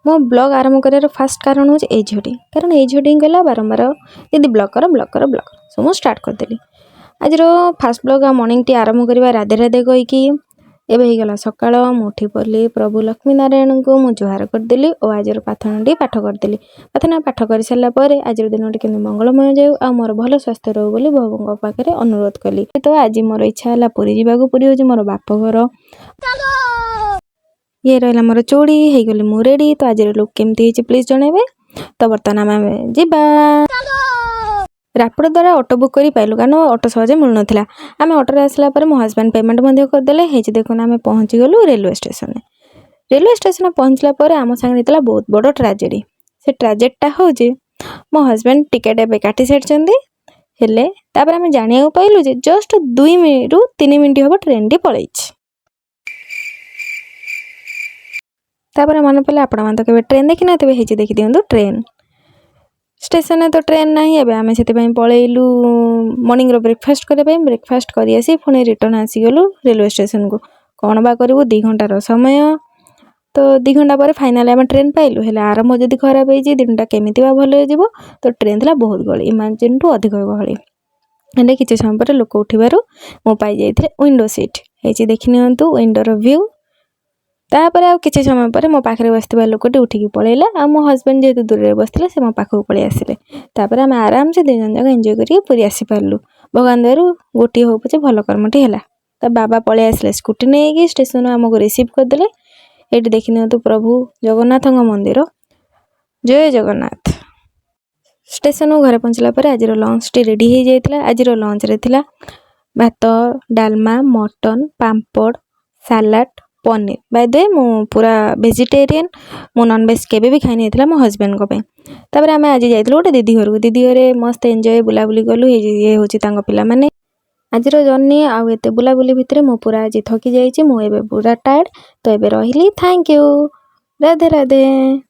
ମୋ ବ୍ଲଗ୍ ଆରମ୍ଭ କରିବାର ଫାଷ୍ଟ କାରଣ ହେଉଛି ଏଇ ଝିଅଟି, କାରଣ ଏଇ ଝିଅଟି ହିଁ କହିଲା ବାରମ୍ବାର, "ଦିଦି, ବ୍ଲଗ୍ କର, ବ୍ଲଗ୍ କର, ବ୍ଲଗ୍ କର।" ସୋ ମୁଁ ଷ୍ଟାର୍ଟ କରିଦେଲି। ଆଜିର ଫାଷ୍ଟ ବ୍ଲଗ୍ ଆଉ ମର୍ଣ୍ଣିଂଟି ଆରମ୍ଭ କରିବା ରାଧେ ରାଧେ କହିକି। ଏବେ ହେଇଗଲା ସକାଳ। ମୁଁ ଉଠି ପଡ଼ିଲି, ପ୍ରଭୁ ଲକ୍ଷ୍ମୀ ନାରାୟଣଙ୍କୁ ମୁଁ ଜୁହାର କରିଦେଲି ଓ ଆଜିର ପ୍ରାର୍ଥନାଟି ପାଠ କରିଦେଲି। ପ୍ରାର୍ଥନା ପାଠ କରିସାରିଲା ପରେ ଆଜିର ଦିନଟି କେମିତି ମଙ୍ଗଳମୟ ଯାଉ ଆଉ ମୋର ଭଲ ସ୍ୱାସ୍ଥ୍ୟ ରହୁ ବୋଲି ପ୍ରଭୁଙ୍କ ପାଖରେ ଅନୁରୋଧ କଲି। ତ ଆଜି ମୋର ଇଚ୍ଛା ହେଲା ପୁରୀ ଯିବାକୁ। ପୁରୀ ହେଉଛି ମୋର ବାପଘର। ଇଏ ରହିଲା ମୋର ଚୁଡ଼ି। ହେଇଗଲି ମୁଁ ରେଡ଼ି। ତ ଆଜିର ଲୁକ୍ କେମିତି ହେଇଛି, ପ୍ଲିଜ୍ ଜଣାଇବେ। ତ ବର୍ତ୍ତମାନ ଆମେ ଯିବା। ରାପିଡ଼ୋ ଦ୍ୱାରା ଅଟୋ ବୁକ୍ କରି ପାଇଲୁ, କାରଣ ଅଟୋ ସହଜେ ମିଳୁନଥିଲା। ଆମେ ଅଟୋରେ ଆସିଲା ପରେ ମୋ ହଜବେଣ୍ଡ ପେମେଣ୍ଟ ମଧ୍ୟ କରିଦେଲେ। ହେଇଛି ଦେଖନ୍ତୁ, ଆମେ ପହଞ୍ଚିଗଲୁ ରେଲୱେ ଷ୍ଟେସନରେ। ରେଲୱେ ଷ୍ଟେସନରେ ପହଞ୍ଚିଲା ପରେ ଆମ ସାଙ୍ଗରେ ହେଇଥିଲା ବହୁତ ବଡ଼ ଟ୍ରାଜେଡ଼ି। ସେ ଟ୍ରାଜେଡ଼ିଟା ହେଉଛି, ମୋ ହଜବେଣ୍ଡ ଟିକେଟ୍ ଏବେ କାଟି ସାରିଛନ୍ତି, ହେଲେ ତାପରେ ଆମେ ଜାଣିବାକୁ ପାଇଲୁ ଯେ ଜଷ୍ଟ 2ରୁ 3 ମିନିଟ୍ ହେବ ଟ୍ରେନ୍ଟି ପଳେଇଛି। ତାପରେ ମନେ ପଡ଼ିଲା, ଆପଣମାନେ ତ କେବେ ଟ୍ରେନ୍ ଦେଖିନଥିବେ। ହେଇଛି, ଦେଖିଦିଅନ୍ତୁ ଟ୍ରେନ୍। ଷ୍ଟେସନରେ ତ ଟ୍ରେନ୍ ନାହିଁ। ଏବେ ଆମେ ସେଥିପାଇଁ ପଳେଇଲୁ ମର୍ଣ୍ଣିଂର ବ୍ରେକଫାଷ୍ଟ କରିବା ପାଇଁ। ବ୍ରେକଫାଷ୍ଟ କରି ଆସି ପୁଣି ରିଟର୍ନ ଆସିଗଲୁ ରେଲୱେ ଷ୍ଟେସନକୁ। କ'ଣ ବା କରିବୁ, 2 ଘଣ୍ଟାର ସମୟ। ତ 2 ଘଣ୍ଟା ପରେ ଫାଇନାଲି ଆମେ ଟ୍ରେନ୍ ପାଇଲୁ। ହେଲେ ଆରମ୍ଭ ଯଦି ଖରାପ ହେଇଛି, ଦିନଟା କେମିତି ବା ଭଲରେ ଯିବ? ତ ଟ୍ରେନ୍ ଥିଲା ବହୁତ ଗହଳି, ଇମାଜିନ୍ଠୁ ଅଧିକ ଗହଳି। ହେଲେ କିଛି ସମୟ ପରେ ଲୋକ ଉଠିବାରୁ ମୁଁ ପାଇଯାଇଥିଲି ୱିଣ୍ଡୋ ସିଟ୍। ହେଇଛି, ଦେଖିନିଅନ୍ତୁ ୱିଣ୍ଡୋର ଭ୍ୟୁ। ତାପରେ ଆଉ କିଛି ସମୟ ପରେ ମୋ ପାଖରେ ବସିଥିବା ଲୋକଟି ଉଠିକି ପଳେଇଲା ଆଉ ମୋ ହଜବେଣ୍ଡ ଯେହେତୁ ଦୂରରେ ବସିଥିଲେ, ସେ ମୋ ପାଖକୁ ପଳେଇ ଆସିଲେ। ତାପରେ ଆମେ ଆରାମସେ ଦୁଇ ଜଣ ଯାକ ଏନ୍ଜୟ କରିକି ପୁରୀ ଆସିପାରିଲୁ। ଭଗବାନ ଦୟାରୁ ଗୋଟିଏ ହଉ ପଛେ ଭଲ କର୍ମଟି ହେଲା। ତା ବାବା ପଳେଇ ଆସିଲେ ସ୍କୁଟି ନେଇକି, ଷ୍ଟେସନରୁ ଆମକୁ ରିସିଭ୍ କରିଦେଲେ। ଏଇଠି ଦେଖିନିଅନ୍ତୁ ପ୍ରଭୁ ଜଗନ୍ନାଥଙ୍କ ମନ୍ଦିର। ଜୟ ଜଗନ୍ନାଥ। ଷ୍ଟେସନରୁ ଘରେ ପହଞ୍ଚିଲା ପରେ ଆଜିର ଲଞ୍ଚଟି ରେଡ଼ି ହେଇଯାଇଥିଲା। ଆଜିର ଲଞ୍ଚରେ ଥିଲା ଭାତ, ଡାଲମା, ମଟନ୍, ପାମ୍ପଡ଼, ସାଲାଡ଼, ପନିର। ବାଇ ଦ we, ମୁଁ ପୁରା ଭେଜିଟେରିଆନ୍। ମୁଁ ନନଭେଜ୍ କେବେ ବି ଖାଇନି। ହେଇଥିଲା ମୋ ହଜବେଣ୍ଡଙ୍କ ପାଇଁ। ତାପରେ ଆମେ ଆଜି ଯାଇଥିଲୁ ଗୋଟେ ଦିଦି ଘରକୁ। ଦିଦି ଘରେ ମସ୍ତ ଏନ୍ଜୟ, ବୁଲାବୁଲି କଲୁ। ଇଏ ହେଉଛି ତାଙ୍କ ପିଲାମାନେ। ଆଜିର ଜର୍ଣ୍ଣି ଆଉ ଏତେ ବୁଲାବୁଲି ଭିତରେ ମୁଁ ପୁରା ଆଜି ଥକି ଯାଇଛି। ମୁଁ ଏବେ ପୁରା ଟାୟାର୍ଡ଼। ତ ଏବେ ରହିଲି। Thank you. Radhe Radhe.